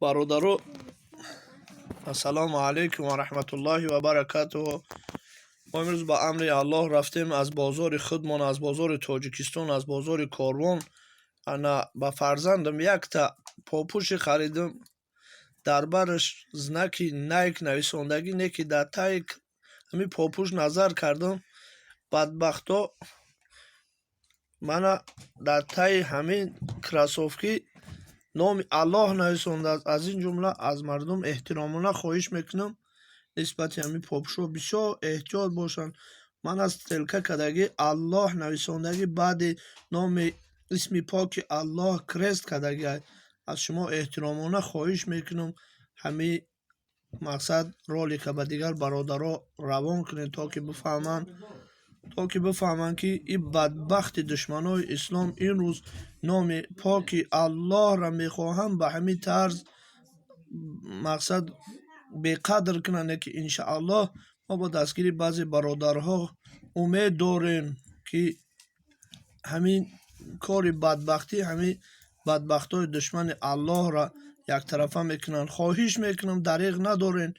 Бародаро, ассалому алайкум ва раҳматуллоҳи ва баракатуҳу. Мо имрӯз ба амри Аллоҳ рафтем аз бозори худмон, аз бозори Тоҷикистон, аз бозори Корвон. Ана ба фарзандам якта попӯши харидам. Дар бараш знаки Найк нависондагӣ, не ки дар таи ҳамин попӯш назар кардам. Бадбахто мана дар таи ҳамин кроссовки номи Аллоҳ нависондааст. Аз ин ҷумла аз мардум эҳтиромона хоҳиш мекунам, нисбати ҳамин попӯшҳо бисёр эҳтиёт бошанд. Ман аз стрелка кардагӣ Аллоҳ нависондагӣ, баъди номи исми поки Аллоҳ крест кардагӣ. Аз шумо эҳтиромона хоҳиш мекунам, ҳамин мақсад ролика ба дигар бародаро равон кунед, то ки бифаҳманд, ки ин бадбахти душманои ислом ин рӯз номи поки Аллоҳро мехоҳанд ба ҳамин тарз мақсад беқадр кунанд. Ки иншааллоҳ мо бо дастгирии баъзе бародарҳо умед дорем, ки ҳамин кори бадбахтӣ, ҳамин бадбахтҳои душмани Аллоҳро яктарафа мекунанд. Хоҳиш мекунам, дареғ надорен,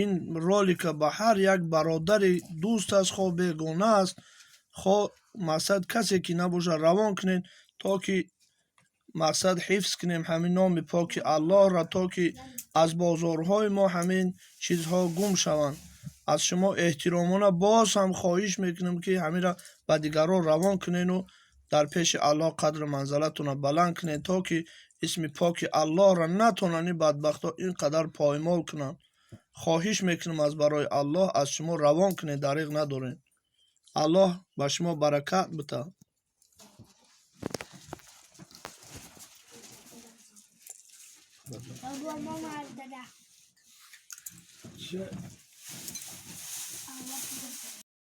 ин ролика ба ҳар як бародари дӯст аст, хоҳ бегона аст, хоҳ мақсад касе ки набошад, равон кунед, то ки мақсад ҳифз кунем ҳамин номи поки Аллоҳро, то ки аз бозорҳои мо ҳамин чизҳо гум шаванд. Аз шумо эҳтиромона боз ҳам хоҳиш мекунем, ки ҳаминро ба дигарон равон кунену дар пеши Аллоҳ қадру манзалатонро баланд кунед, то ки исми поки Аллоҳро натонанд ин бадбахтҳо ин қадар поймол кунанд. Хоҳиш мекунам, аз барои Аллоҳ аз шумо равон кунед, дареғ надоред. Аллоҳ ба шумо баракат битад. Бобо, мама дада. Чӣ?